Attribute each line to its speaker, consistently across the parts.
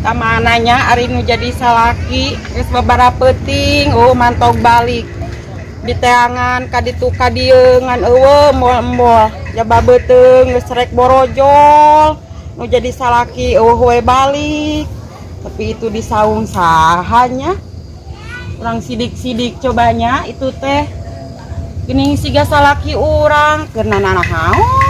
Speaker 1: Kamananya ari nu jadi salaki geus babara peuting, oh mantog balik. Diteangan ka ditu ka dieu ngan eueuh embol-embol. Jaba beuteung geus rek borojol. Nu jadi salaki eueuh we balik. Tapi itu disaung sahanya. Urang sidik-sidik cobanya itu teh. Geuning siga salaki urang keur nanaon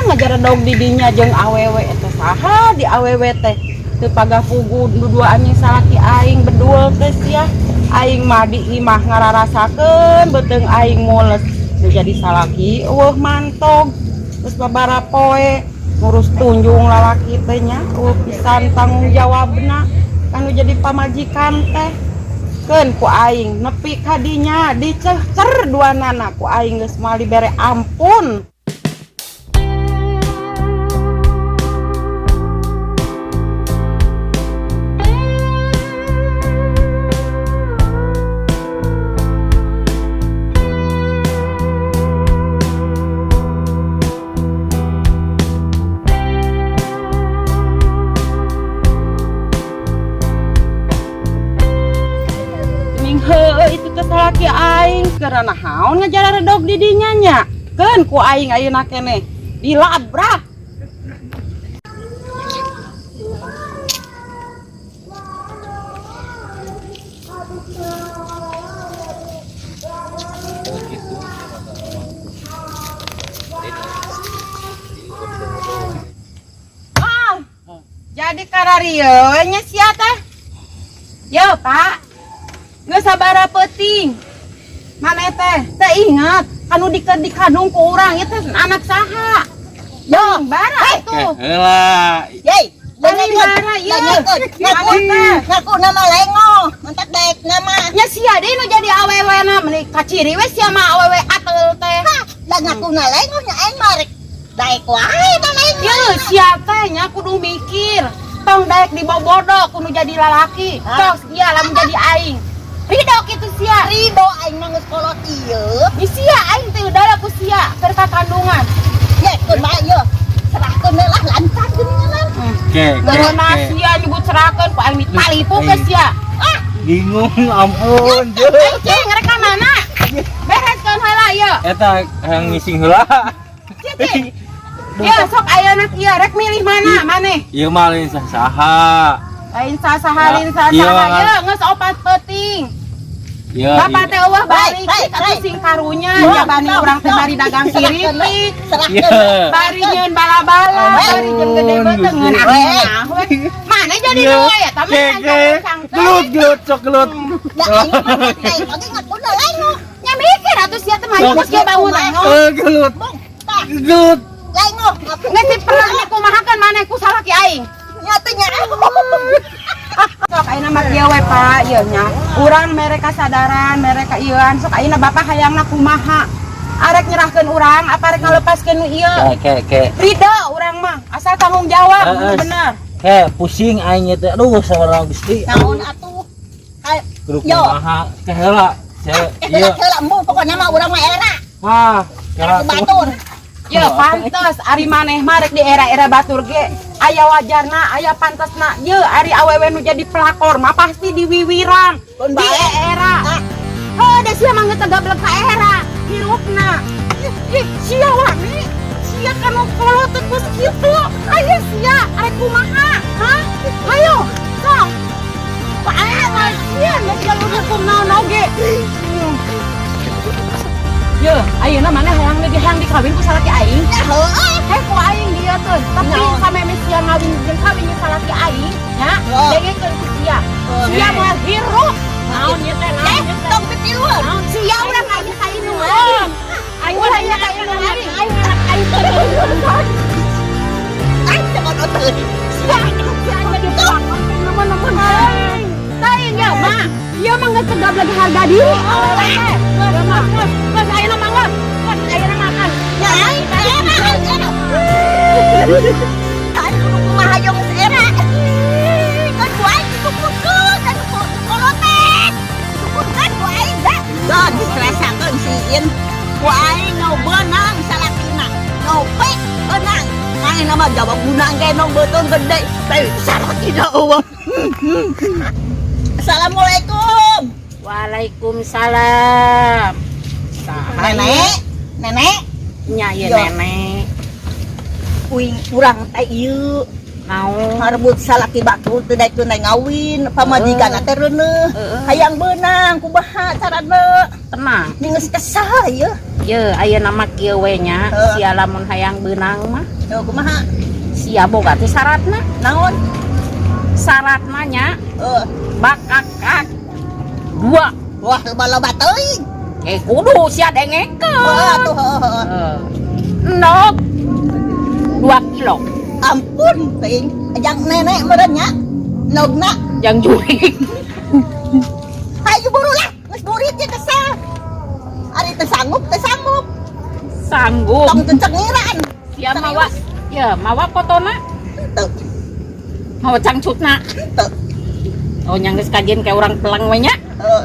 Speaker 1: ngajaredog di dinya jeung awewe eta saha di awewe teh. Teu pagah pugu duduaan jeung salaki aing bedul teh sia. Aing mah di imah ngararasakeun beuteung aing mules. Nu jadi salaki eueuh mantog. Geus babara poe ngurus tunjung lalaki teh nya eueuh pisan tanggung jawabna kan nu jadi pamajikan teh. Keun ku aing nepi ka dinya dicecer duanana ku aing geus moal dibere ampun. Ning heueuh itu teh salaki aing keur naon ngajararedog di dinya nya. Keun ku aing ayeuna keneh dilabrak. Ah, jadi kararieu we nya sia teh. Yo, Pak. Geus sabara peuting. Maneh teh teu ingat anu dikandung ku urang ieu teh anak saha? Yo, bara atuh.
Speaker 2: Heula.
Speaker 3: Yey,
Speaker 1: Bani bara ieu.
Speaker 3: dengekeun. Ngaku,
Speaker 1: Maneh teh.
Speaker 3: ngaku nama lengo, mentak daek nama.
Speaker 1: Nya sia deui nu jadi awewe na meuni kaciri we sia mah awewe atel teh.
Speaker 3: Hah, da ngaku na lengo nya aing mah rek daek wae da lengo.
Speaker 1: Ye, sia teh nya kudu mikir. Tong daek dibobodo kudu jadi lalaki.
Speaker 3: Hah?
Speaker 1: Tos iya lamun jadi aing. Ridho kitu sia.
Speaker 3: Ridho aing mah geus kolot ieu.
Speaker 1: Di sia aing teh udah ku sia keur kakandungan.
Speaker 3: Ye, keun bae ieu. Serahkeun we lah lancar geuningan.
Speaker 2: Ke, ke,
Speaker 1: Karena
Speaker 2: ke.
Speaker 1: sia nyebut serahkeun ku aing ditalipu ke sia. Ah,
Speaker 2: Bingung, ampun.
Speaker 1: aing cing rek ka mana? Bereskeun heula ieu.
Speaker 2: Eta hayang ngising heula.
Speaker 1: Cicing. Ya sok ayeuna kieu rek milih mana maneh?
Speaker 2: Ieu mah lain saha.
Speaker 1: Lain saha lain saha
Speaker 2: Iya, Kang.
Speaker 1: ieu geus opat peuting.
Speaker 2: Iya.
Speaker 1: Bapak teh eueuh balik
Speaker 3: Baik, baik,
Speaker 1: atuh
Speaker 3: baik.
Speaker 1: sing karunya
Speaker 3: Tong,
Speaker 1: jabani
Speaker 3: tong,
Speaker 1: urang teh
Speaker 3: tong.
Speaker 1: bari dagang
Speaker 3: Serahkeun we,
Speaker 1: siripik.
Speaker 3: serahkeun
Speaker 2: Iya.
Speaker 3: we.
Speaker 1: Bari nyeun bala-bala,
Speaker 3: Ampun,
Speaker 1: bari jeung gede beuteung ngeun
Speaker 3: Gusti.
Speaker 1: ah we. Mana jadi
Speaker 2: Iya.
Speaker 1: nu aya tah mah
Speaker 2: Ke, ke. Gelut, gelut, sok gelut.
Speaker 3: Da aing mah daek oge ngaku na lengo.
Speaker 1: Nya mikir atuh sia teh maju geus bangun lengo.
Speaker 2: Eh, gelut.
Speaker 3: Bung, tah,
Speaker 2: Gelut.
Speaker 3: lengo ngaku.
Speaker 1: Geus diperah kumahakeun maneh ku salaki aing.
Speaker 3: Nya teh nya.
Speaker 1: Sok ayeuna mah kieu we Pak, ieu nya. Urang mere kasadaran, mere kaieuan, sok ayeuna bapak hayangna kumaha? Arek nyerahkeun urang apa arek ngalepaskeun nu ieu?
Speaker 2: Ke, ke, ke.
Speaker 1: Ridho urang mah, asal tanggung jawab,
Speaker 2: Heeh.
Speaker 1: bener.
Speaker 2: Ke, pusing aing teh. Aduh, sawarang Gusti.
Speaker 3: Naon atuh? Ay,
Speaker 2: Kudu
Speaker 3: Yo.
Speaker 2: kumaha? Ke heula. Saya
Speaker 3: eh
Speaker 2: ieu.
Speaker 3: heula embung pokokna mah urang mah era.
Speaker 2: Wah,
Speaker 3: Era
Speaker 2: kela
Speaker 3: ku batur.
Speaker 1: Ya pantes ari maneh mah rek di era-era batur ge aya wajarna, aya pantesna. Ye ari awewe nu jadi pelakor mah pasti diwiwiran
Speaker 3: Keun
Speaker 1: di
Speaker 3: bae.
Speaker 1: era.
Speaker 3: Ah.
Speaker 1: Heuh da sia mah geus gablek ka era hirupna. Ih, sia wani. Sia kanu kolot teh geus kitu. Ayo sia arek kumaha? Hah? Ayo, sok. Bae mah sia geus jalur hukum naon oge. Ye, ayeuna maneh hayang di hayang dikawin ku salaki aing?
Speaker 3: Ya heueuh.
Speaker 1: Heh ku aing dia tuh, tapi
Speaker 3: Naon?
Speaker 1: sameme sia ngawin jeung kawin jeung salaki aing, nya,
Speaker 3: Heeh.
Speaker 1: dengekeun ku sia. Sia moal hirup. Naon ieu teh?
Speaker 3: Eh, tong pitiluan.
Speaker 1: Sia urang aya ka indung aing. Aing ulah aya ka indung aing. Aing anak aing teh.
Speaker 3: Ay, sabodo teuing.
Speaker 1: Sia, sia jadi pelakor teh nemen-nemen aing. Teuing ya, mah. Ieu mah geus gablek harga diri awewe teh. Geus, geus, geus, geus ayeuna mah geus. Geus ayeuna makan.
Speaker 3: Ya aing era aing era. Aing kudu kumaha yo geus era. Kan ku aing ditukurkeun anu ku kolot teh. Ditukurkeun ku aing da. Don diserasakeun si In. Ku aing nu beunang salakina. Nu pek beunang. Manehna mah jawab guna genong beuteung gede. Tapi salakina euweuh. Assalamualaikum.
Speaker 1: Waalaikumsalam. Saha?
Speaker 3: Nenek, nenek,
Speaker 1: Nya ieu
Speaker 3: Yo.
Speaker 1: Nenek.
Speaker 3: Uing urang teh ieu
Speaker 1: Naon?
Speaker 3: ngarebut salaki batur teu daek teu ngawin, pamajikan teh reuneuh. Hayang beunang kumaha carana?
Speaker 1: Tenang.
Speaker 3: Geus kesal ieu.
Speaker 1: Ye, ayeuna mah kieu we nya,
Speaker 3: Heeh.
Speaker 1: sia lamun hayang beunang mah,
Speaker 3: Tuh kumaha?
Speaker 1: Sia boga teh syaratna.
Speaker 3: Naon?
Speaker 1: Syaratna nya
Speaker 3: Heeh.
Speaker 1: bakakak dua.
Speaker 3: Wah, loba-loba teuing.
Speaker 1: Eh, kudu sia dengekeun.
Speaker 3: Heeh atuh heeh heeh.
Speaker 1: Heeh. Endog 2 kilo.
Speaker 3: Ampun teuing. Ajang nenek meureun nya. Endogna.
Speaker 1: Jang jurig.
Speaker 3: Hayu buru lah, geus burit ye kesal. Ari teu sanggup, teu sanggup.
Speaker 1: Sanggup.
Speaker 3: Tong teu cengiran.
Speaker 1: Sia mawa, ya mawa fotona,
Speaker 3: Henteu,
Speaker 1: mawa cangcutna.
Speaker 3: Henteu.
Speaker 1: Oh, nya geus kajian kayak orang pelang we nya.
Speaker 3: Heeh.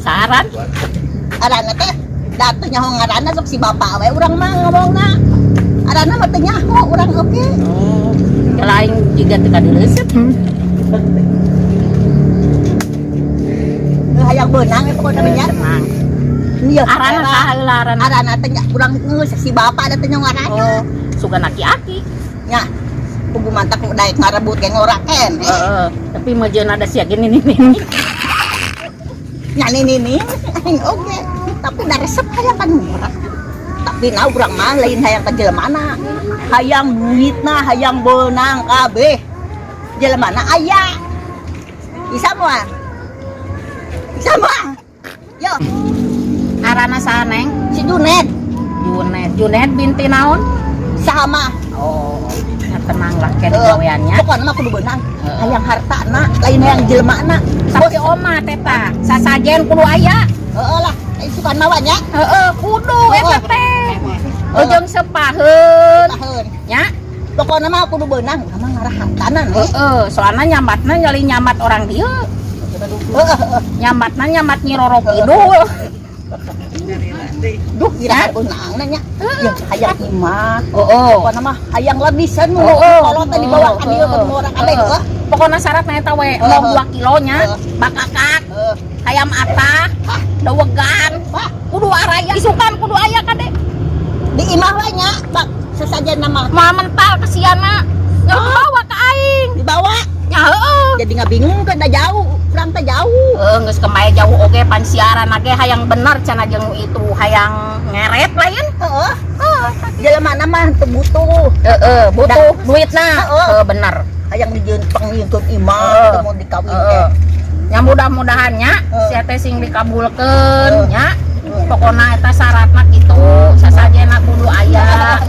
Speaker 1: Saran.
Speaker 3: Arana teh da teu nyaho ngaranna, sok si bapak we urang mah ngomongna. Arana mah teu nyaho urang oge.
Speaker 1: Oh, kalau aing juga teu kadeuleuseup.
Speaker 3: Heuh, hayang beunang we pokona mah nya.
Speaker 1: Tenang.
Speaker 3: Ieu
Speaker 1: Arana saha heula arana?
Speaker 3: Arana teh nya urang geus si bapak da teu nyaho ngaranna.
Speaker 1: Oh, sugan aki-aki.
Speaker 3: Nya. Kudu mantak nu daek ngarebut ge ngora keneh.
Speaker 1: Heeh, tapi mejeun ada sia gini nih.
Speaker 3: Nya nini nih aing oge. Tapi da resep hayang kan ngora. Tapi na urang mah lain hayang ka jelemana. Hayang duitna, hayang beunang kabeh. Jelemana aya. Bisa moal? Bisa moal? Yo,
Speaker 1: Arana saha, Neng?
Speaker 3: Si Junet.
Speaker 1: Junet. Junet binti naon?
Speaker 3: Sama.
Speaker 1: Oh, ya tenang lah kene gaweannya.
Speaker 3: Pokokna mah kudu beunang.
Speaker 1: Heeh.
Speaker 3: Hayang hartana, lain hayang jelemana.
Speaker 1: Tapi oma teta, sasajen kudu aya.
Speaker 3: Heeh lah, eh, suka mawa nya.
Speaker 1: Heeh, kudu eta teh.
Speaker 3: Heeh.
Speaker 1: Ujung sepaheun
Speaker 3: Taheun.
Speaker 1: Nya.
Speaker 3: Pokokna mah kudu beunang, urang mah ngarah hartana nih.
Speaker 1: Heeh, soalna nyambatna nyali nyambat orang dieu.
Speaker 3: Heeh, heeh.
Speaker 1: Nyambatna nyambat Nyi Roro Kidul.
Speaker 3: Duh, kira beunang nya. Ya hayang imah.
Speaker 1: Heeh.
Speaker 3: Pokokna mah hayang lebih nu
Speaker 1: Heeh.
Speaker 3: kolot teh dibawa ka dieu ka orang kabeh heuh.
Speaker 1: Pokokna syaratna eta we, mau 2 kilo nya,
Speaker 3: Heeh.
Speaker 1: bakakak,
Speaker 3: Heeh.
Speaker 1: hayam atah, dewegan,
Speaker 3: Wah,
Speaker 1: kudu araya, isukan kudu aya kade.
Speaker 3: Di imah we nya, bak sesajen nama
Speaker 1: Moal mental kesiana. Nya bawa ke aing.
Speaker 3: Dibawa.
Speaker 1: Nya heueuh.
Speaker 3: Jadi nggak bingung kan da jauh, urang teh jauh.
Speaker 1: Heeh, geus kemae jauh oge pan siaran ge hayang bener cenah jeung nu itu hayang ngeret lain.
Speaker 3: Heeh. Jelema mah teu butuh.
Speaker 1: Heeh, butuh duitna.
Speaker 3: Heeh.
Speaker 1: Heeh, bener.
Speaker 3: Hayang dijieun pangnyieunkeun imah,
Speaker 1: Heeh.
Speaker 3: teu mau dikawin
Speaker 1: Heeh.
Speaker 3: teh.
Speaker 1: Nya mudah-mudahan nya
Speaker 3: Heeh.
Speaker 1: sia teh sing dikabulkeun
Speaker 3: Heeh.
Speaker 1: nya. Pokona eta syaratna kitu, sasajena kudu aya.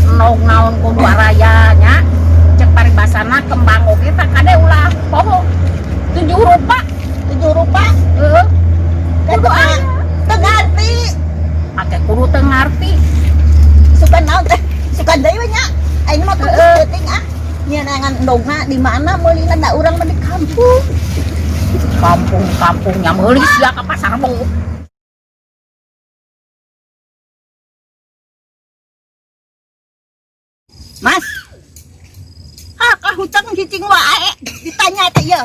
Speaker 1: Endog naon kudu araya nya. Cek paribasana kembang oge tah kade ulah poho. Tujuh rupa.
Speaker 3: Tujuh rupa.
Speaker 1: Heeh.
Speaker 3: Kudu aya. Teu ngarti.
Speaker 1: Make kudu teu ngarti.
Speaker 3: Suka naon teh? Suka deui we nya. Aing mah tuh penting ah. Nyeunangan endogna di mana meulina, da urang mah di kampung.
Speaker 1: Kampung-kampung nya meuli sia ka pasar Rebo.
Speaker 3: Mas. Hah, kahutang cicing wae. Ditanya teh ieu.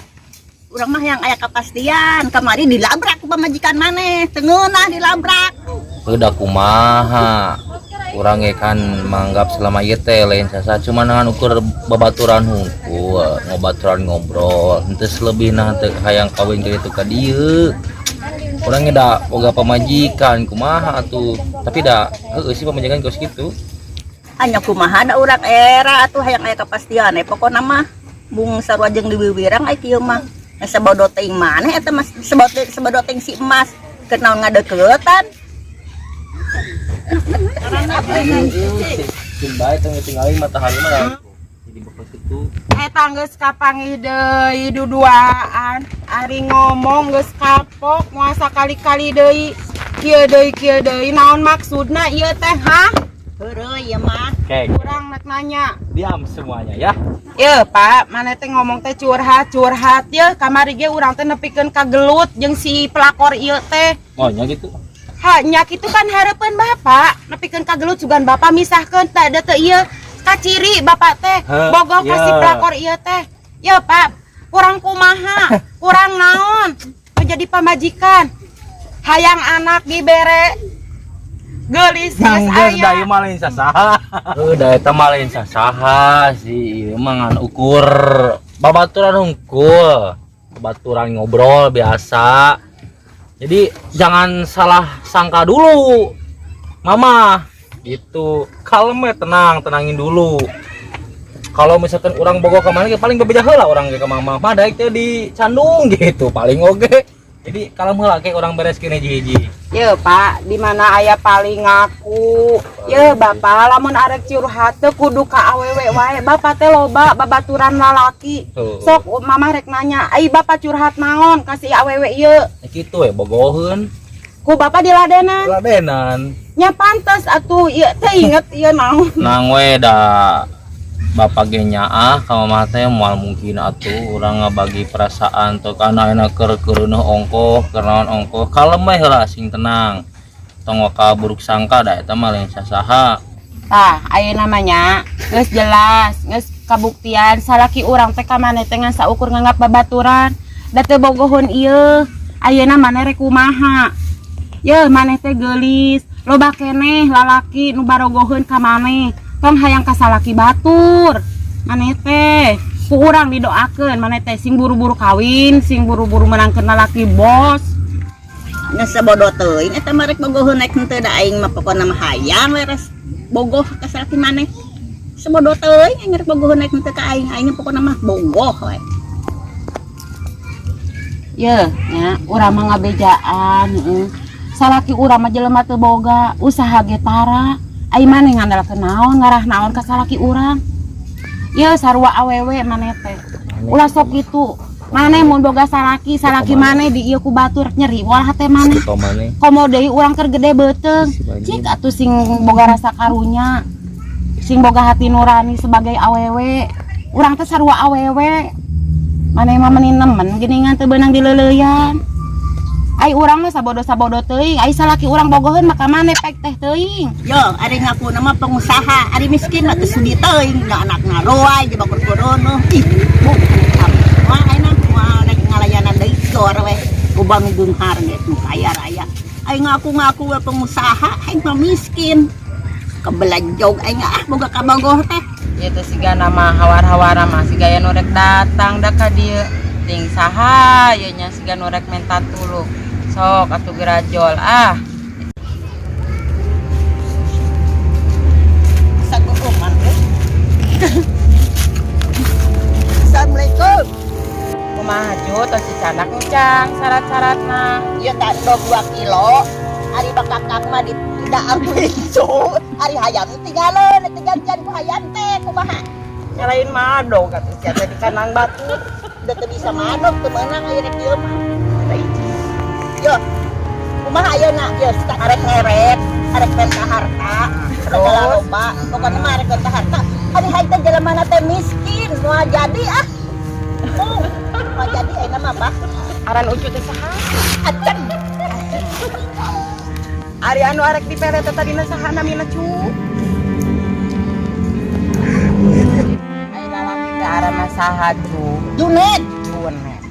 Speaker 3: Urang mah yang aya kepastian, kamari dilabrak ku pamajikan maneh, teu ngeunah dilabrak.
Speaker 2: Udah kumaha urang ge kan menganggap selama ieu teh lain sasa, cuma dengan ukur babaturan hungkul, ngobaturan ngobrol, henteu selebihna, henteu hayang kawin ka ditu ka dieu. Urang ge da boga pamajikan, kumaha atuh? Tapi da heueuh sih pamajikan kos kitu.
Speaker 3: Hanya kumaha da urang era atuh hayang aya kepastian pokona mah bung sarua jeung diwiwirang ai kieu mah. Sabodo teuing maneh eta mas, sabodo sabodo teuing si emas keur naon ngadeukeutan.
Speaker 2: Cing bae teh tinggalin matahari mah jadi bekal kitu.
Speaker 1: Eta geus kapanggih deui duduaan. Ari ngomong geus kapok, moal sakali-kali deui. Kieu deui kieu deui, naon maksudna ieu teh, hah?
Speaker 3: Heureuy ieu mah.
Speaker 2: Oke,
Speaker 1: Kurang nek nanya.
Speaker 2: Diam semuanya ya.
Speaker 1: Ye, Pak, mana teh ngomong teh curhat curhat ye, kamari ge urang teh nepikeun ka gelut jeung si pelakor ieu teh.
Speaker 2: Oh, nya gitu.
Speaker 1: Ha, nya kitu kan hareupeun Bapak, nepikeun ka gelut sugan Bapak misahkeun tak ada teh ieu. Kaciri bapak teh
Speaker 2: Heh,
Speaker 1: bogoh ka si
Speaker 2: iya.
Speaker 1: pelakor ieu teh. Ya Pak, kurang kumaha, kurang naon menjadi pamajikan. Hayang anak dibere geulis geus
Speaker 2: Yang geus da
Speaker 1: aya.
Speaker 2: ieu mah lain sasaha. Heuh, da eta mah lain sasaha sih, ieu mah ngan ukur babaturan hungkul. Babaturan ngobrol biasa. Jadi jangan salah sangka dulu. Mama gitu. Kalem we, tenang, tenangin dulu. Kalau misalkan orang bogoh ke mana paling bebeja heula orang ke mama. Mah daek teh dicandung gitu, paling oge. Jadi kalem heula ke orang beres kene hiji-hiji.
Speaker 1: Ye Pak, di mana aya paling ngaku. Ye Bapak, lamun arek curhat teu kudu ka awewe wae. Bapak teh loba babaturan lalaki.
Speaker 2: Tuh.
Speaker 1: Sok mama rek nanya, "Ai bapak curhat naon ka si awewe ieu?"
Speaker 2: Ya gitu we bogoheun.
Speaker 1: Ku bapak diladenan.
Speaker 2: Ladenan.
Speaker 1: Nya pantes atuh ieu teh inget ieu naon.
Speaker 2: Nang we da bapak ge nyaah ka mama teh moal mungkin atuh urang ngabagi perasaan tuh kana enak keur keureuneuh ongkoh keur naon ongkoh, kalem we heula, sing tenang, tong waka buruk sangka, da eta mah lain sasaha.
Speaker 1: Tah, ayeuna mah nya geus jelas, geus kabuktian salaki urang teh ka maneh teh ngan saukur nganggap babaturan. Da teu bogoheun ieu. Ayeuna maneh rek kumaha? Ye, maneh teh geulis, loba keneh lalaki nu barogoheun ka maneh. Tong hayang ka salaki batur. Maneh teh ku urang didoakeun maneh teh sing buru-buru kawin, sing buru-buru menangkeun lalaki bos.
Speaker 3: Nya sabodo teuing eta mah rek bogoheun naik henteu, da aing mah pokona mah hayang we res bogoh ka salaki maneh. Sabodo teuing aing rek bogoheun naik henteu ka aing, aing pokona mah bogoh we.
Speaker 1: Ye, nya urang mah ngabejaan, heeh. Salaki urang mah jelema teu boga, usaha ge tara. Ai maneh ngandalkeun naon, ngarah naon ka salaki urang? Ye, sarua awewe maneh teh. Ulah sok kitu. Maneh mun boga salaki, salaki maneh di ieu ku batur nyeri moal hate maneh.
Speaker 2: Atau maneh.
Speaker 1: Komo deui urang keur gede beuteung.
Speaker 2: Si Bajin.
Speaker 1: Cik atuh sing boga rasa karunya. Sing boga hati nurani sebagai awewe. Urang teh sarua awewe. Maneh mah meni nemen geuningan teu beunang dileuleyan. Ai urang mah sabodo-sabodo teuing, ai salaki urang bogoheun maka maneh pek teh teuing.
Speaker 3: Yo, ari ngaku nama pengusaha, ari miskin mah teu sudi teuing, da anakna roai jeung bakur korono. Ih, bu. Wah, ayeuna moal rek ngalayanan deui jor we. Ku nu beunghar ge nu kaya raya. Aing ngaku-ngaku we pengusaha, aing mah miskin. Kebelanjog aing ah boga kabogoh teh.
Speaker 1: Ieu teh siga nama hawar-hawara mah siga nu rek datang da ka dieu. Ting saha ieu nya siga nu rek menta tulung. Sok atuh gerajol ah.
Speaker 3: Sakukuman teh. Assalamualaikum.
Speaker 1: Kumaha cu tos dicanak encang syarat-syaratna?
Speaker 3: Ieu tandog 2 kilo. Ari bakakak mah di tidak ambil. Ari hayam tinggalin, tinggal ku hayam teh kumaha?
Speaker 1: Nyalain madog atuh sia teh di kandang batu.
Speaker 3: Udah teu bisa madog, teu meunang aya rek ieu mah. Yo. Kumaha ayeuna? Yo, arek ngeret, arek menta harta, segala loba. Pokoknya mah arek menta harta. Ari hayang teh jelema teh miskin, moal jadi ah. Moal jadi ayeuna mah, Bah.
Speaker 1: Aran ucu teh saha?
Speaker 3: Acen.
Speaker 1: Ari anu arek dipere teh tadina saha namina cu? Ai lalaki teh aranna saha cu?
Speaker 3: Junet.
Speaker 1: Junet.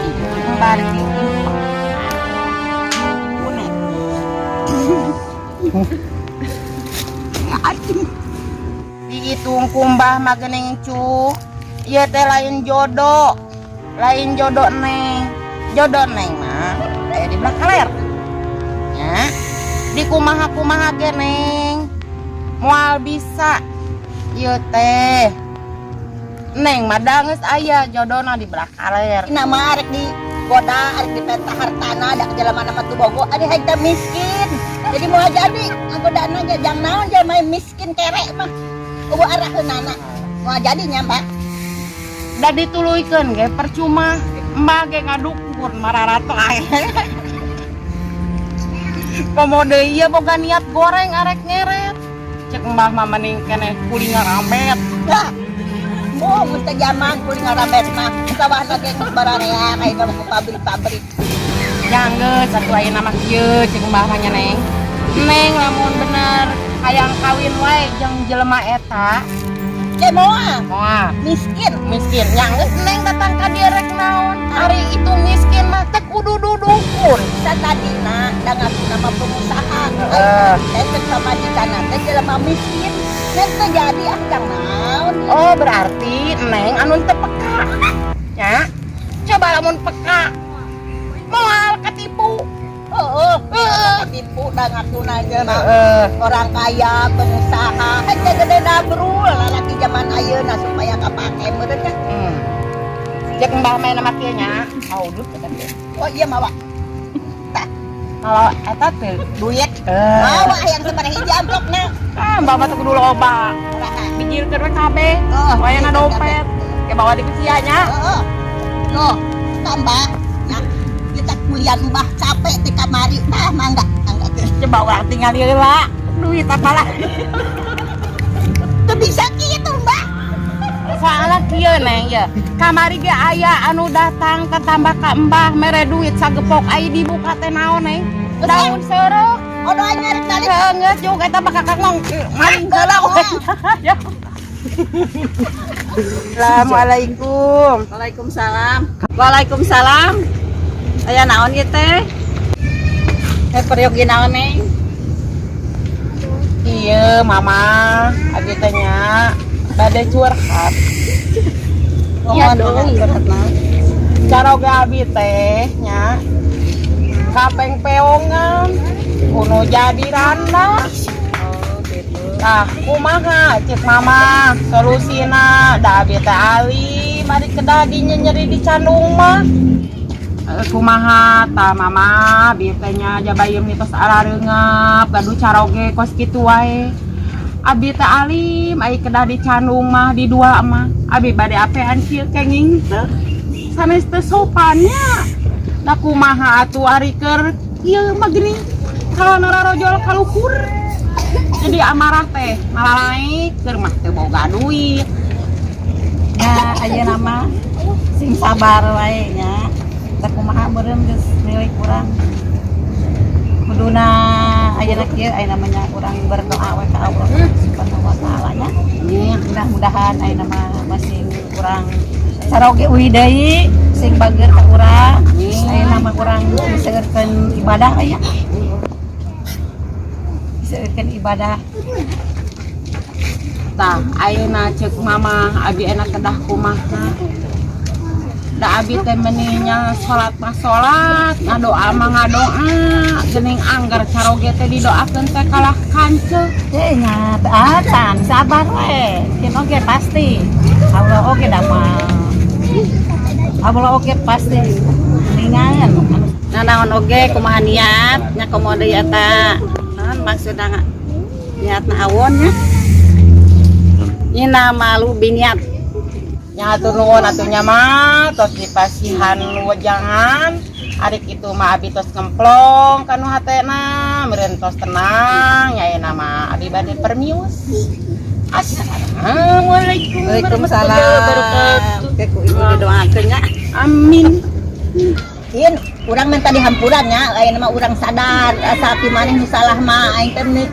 Speaker 1: Cici kembar cici. Junet.
Speaker 3: Acen.
Speaker 1: Dihitung kumbah mah geuning cu. Ieu teh lain jodoh. Lain jodoh neng. Jodoh neng mah aya di belah kaler. Nya. Di kumaha-kumaha ge neng. Moal bisa. Ieu teh. Neng mah da geus aya jodona di belah kaler.
Speaker 3: Ina mah arek di goda, arek di penta hartana, da jelema mah teu bogo, ari hayang teh miskin. Jadi moal jadi ngagodana ge jang naon jelema miskin kere mah. Eueuh araheunana. Moal jadi nya, Mbak.
Speaker 1: Da dituluykeun ge percuma. Mbah ge ngadukur mararato ae. Komo deui ieu boga niat goreng arek ngeret. Cek mbah mah mending keneh kuli ngarambet.
Speaker 3: Lah. Mo mun teh zaman kuli ngarambet mah sawahna ge geus bararea kayak ke pabrik-pabrik.
Speaker 1: Jang geus atuh ayeuna mah kieu cek mbah mah nya neng. Neng lamun bener Hayang kawin wae jeung jelema eta.
Speaker 3: Eh, moal.
Speaker 1: Moal.
Speaker 3: Miskin.
Speaker 1: Miskin. Yang geus Neng datang ka dieu rek naon? Ari itu miskin mah teh kudu dudukun.
Speaker 3: Satadina da ngaku nama pengusaha.
Speaker 1: Heeh.
Speaker 3: Eh, teh pamajikanna teh jelema miskin. Neng teh jadi ah jang naon.
Speaker 1: Oh, berarti Neng anu teu peka. Ya. Coba lamun peka. Moal ketipu.
Speaker 3: Heeh, ketipu da ngaku jelema orang kaya, pengusaha. Henteu gede dabrul lalaki zaman ayeuna supaya kapake meureun kan.
Speaker 1: Cek Mbah main nama kieu nya. Oh, duit eta teh.
Speaker 3: Oh iya, mawa. Tah,
Speaker 1: Kalau eta teh
Speaker 3: duit.
Speaker 1: Eh.
Speaker 3: Mawa hayang sabaraha hiji amplopna.
Speaker 1: Ah, Mbah mah teu kudu loba.
Speaker 3: Uraha.
Speaker 1: Bijilkeun we kabeh.
Speaker 3: Oh,
Speaker 1: Wayana dompet. Ke bawa di kucia nya.
Speaker 3: Heeh. Loh, tambah ya. Kita kuliah Mbah capek di kamari. Tah mangga, mangga teh.
Speaker 1: Coba urang tinggal heula. Duit apalah.
Speaker 3: Teu bisa kitu, Mbah.
Speaker 1: Soalnya kieu, Neng, ya. Kamari ge aya anu datang tetambah ka Mbah mere duit sagepok, ai dibuka teh naon, Neng? Daun seureuh.
Speaker 3: Oh, doanya rek balik.
Speaker 1: Geus juga eta mah kakak mong maling heula we. Ya. Assalamualaikum.
Speaker 4: Waalaikumsalam. Waalaikumsalam. Aya naon ieu teh? Eh, peryogi naon, Neng?
Speaker 1: Iya, Mama, abi teh nya bade curhat.
Speaker 4: Iya dong.
Speaker 1: Curhat naon? Caroge abi teh nya kapeng-peongan kuno jadi randa.
Speaker 4: Oh, gitu.
Speaker 1: Tah, kumaha cek Mama solusina? Da abi teh alim ari kedah nyeri di candung mah. Eh, kumaha tah, Mama? Abi teh nya jabayem tos arareungap gaduh caroge kos kitu wae. Abi teh alim ai kedah di candung mah di dua mah. Abi bade apean kieu kenging teu sanes teu sopannya. Da kumaha atuh ari keur ieu mah geuning kalau nararojol kaluhur. Jadi amarah teh malah naik keur mah teu boga duit.
Speaker 4: Nah, ayeuna mah sing sabar wae nya. Teh kumaha meureun geus milik urang. Kuduna ayeuna kieu, ayeuna mah nya urang berdoa we ka Allah Subhanahu wa taala nya. Mudah-mudahan ayeuna mah masing urang caroge uih deui, sing bager ka urang. Ayeuna mah urang seueurkeun ibadah aya. Seueurkeun ibadah.
Speaker 1: Tah, ayeuna cek Mama abi enak kedah kumaha? Da abi teh meninya salat mah salat, ngadoa mah ngadoa, geuning anggar caroge teh didoakeun teh kalah kanceu.
Speaker 4: Teh nya teh acan sabar we. Kin oge pasti. Allah oge da mah. Allah oge pasti ningan. Nah, naon oge kumaha niat nya, komo deui eta. Naon maksudna niatna awon nya? Ina malu biniat.
Speaker 1: Nya hatur nuhun atuh nya mah tos dipasihan wejangan. Ari kitu mah abi tos ngemplong kanu hatena, meureun tos tenang nya. Ayeuna mah abi bade permios. Assalamualaikum warahmatullahi wabarakatuh.
Speaker 4: Oke, ku ibu didoakeun nya.
Speaker 1: Amin.
Speaker 3: Ieun urang minta dihampuran nya, ayeuna mah urang sadar asa aki maneh nu salah mah aing teh nih.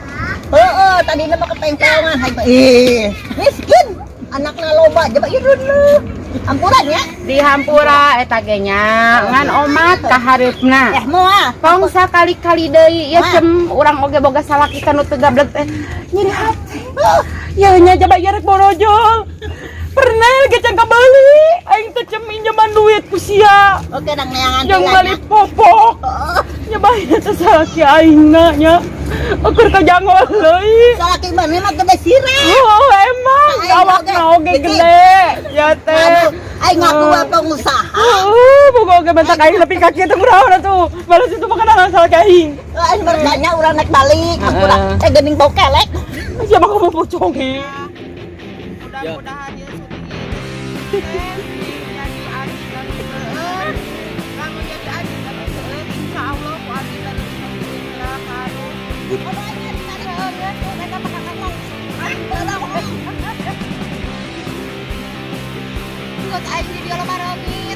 Speaker 3: Heeh, tadina mah kepengpeongan hayang mah ih, miskin. Anakna loba jaba ieu reuneuh. Ampuran nya.
Speaker 1: Dihampura eta ge nya ngan omat kahareupna.
Speaker 3: Eh, moal.
Speaker 1: Tong sakali-kali deui ya.
Speaker 3: Mah.
Speaker 1: Cem urang oge boga salaki nu teu gablek teh nyeri hate. Ya nya jaba ieu rek borojol. Pernah ge can kabeuli. Aing teh cem minjeman duit ku sia.
Speaker 3: Oke, dang neangan
Speaker 1: Yang
Speaker 3: teh
Speaker 1: balik popok. Nyobain teh salaki aingna nya. Ukur ka jangol deui.
Speaker 3: Salaki maneh mah gede sirah.
Speaker 1: Oh, emang
Speaker 3: Aing
Speaker 1: awakna
Speaker 3: oge
Speaker 1: oge
Speaker 3: gede.
Speaker 1: Gede. Ya teh.
Speaker 3: Aduh, aing ngaku wae pengusaha.
Speaker 1: Oh, boga oge bentak aing lebih kaki teh murah atuh. Balas itu mah kenalan salaki aing.
Speaker 3: Aing bertanya urang naik balik, hampura. Eh, geuning bau kelek.
Speaker 1: Siapa kamu pocongnya? Mudah-mudahan ya jadi abi dan seueur. Lamun jadi abi dan seueur, insya Allah ku abi dan seueur karu.
Speaker 3: Aduh, aing nyari
Speaker 1: Seueur eta mah kakak mah.
Speaker 3: Aing balau.
Speaker 1: Geus aing di dieu loba reungit.